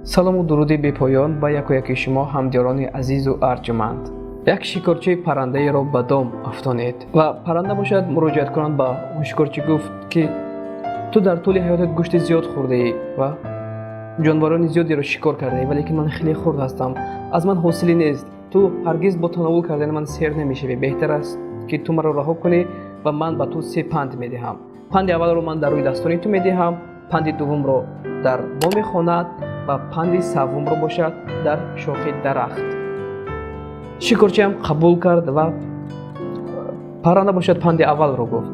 Салому дуруди бепоён ба яку яки шумо, ҳамдиёрони азизу арҷуманд. Як шикорчии паррандаеро ба дом афтонид ва парранда бошад, муроҷиат кунанд ба шикорчӣ, гуфт, ки ту дар тӯли ҳаётат гӯшти зиёд хӯрдаӣ ва ҷонварони зиёдеро шикор кардаӣ, валекин ман хеле хурд ҳастам, аз ман ҳосиле нест. Ту ҳаргиз бо тановул кардани ман сер намешавӣ. Беҳтар аст, ки ту маро раҳо кунӣ ва ман ба ту се панд медиҳам. Панди аввалро ман дар рӯи дастони ту медиҳам, панди дуввумро дар боми хонаат ва панди саввумро бошад, дар шохи дарахт. Шикорчиам қабул кард ва парранда бошад, панди аввалро гуфт.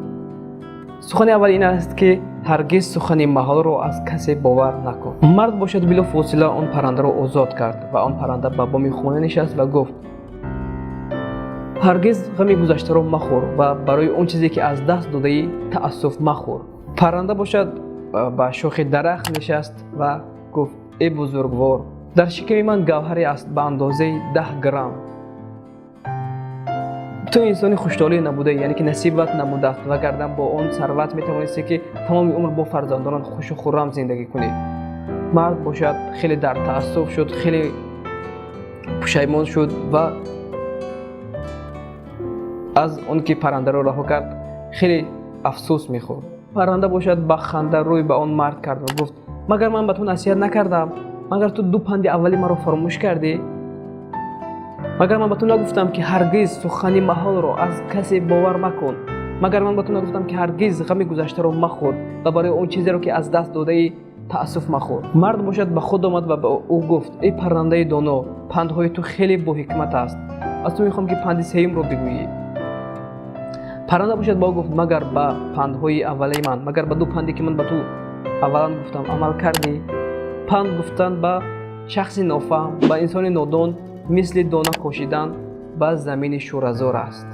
Сухани аввал ин аст, ки ҳаргиз сухани маҳолро аз касе бовар накун. Мард бошад, билофосила он паррандаро озод кард ва он парранда ба боми хона нишаст ва гуфт: «Ҳаргиз ғами гузаштаро махӯр ва барои он чизе, ки аз даст додаӣ, таассуф махӯр». Парранда бошад, ба шохи дарахт нишаст ва гуфт: «Эй бузургвор, дар шиками ман гавҳаре аст ба андозаи 10 грамм. Ту инсони хуштолеъ набудаӣ, яъне ки насибат набудааст, вагарна бо он сарват метавонистӣ, ки тамоми умр бо фарзандонат хушу хуррам зиндагӣ кунӣ». Мард бошад, хеле дар таассуф шуд, хеле пушаймон шуд ва аз он ки паррандаро раҳо кард, хеле афсӯс мехӯрд. Парранда бошад, ба ханда рӯй ба он мард кард ва гуфт: «Магар ман ба ту насиҳат накардам? Магар ту ду панди аввали маро фаромӯш кардӣ? Магар ман ба ту нагуфтам, ки ҳаргиз сухани маҳолро аз касе бовар макун? Магар ман ба ту нагуфтам, ки ҳаргиз ғами гузаштаро махӯр ва барои он чизеро, ки аз даст додаӣ, таассуф махӯр?» Мард бошад, ба худ омад ва ба ӯ гуфт: «Эй паррандаи доно, пандҳои ту хеле боҳикмат аст. Аз ту мехоҳам, ки панди сеюмро бигӯӣ». Парранда бошад, ба ӯ гуфт: «Магар ба пандҳои аввалаи ман, магар ба ду панде, ки ман ба ту аввалан гуфтам, амал кардӣ? Панд гуфтан ба шахси нофаҳм, ба инсони нодон, мисли дона кошидан ба замини шӯразор аст».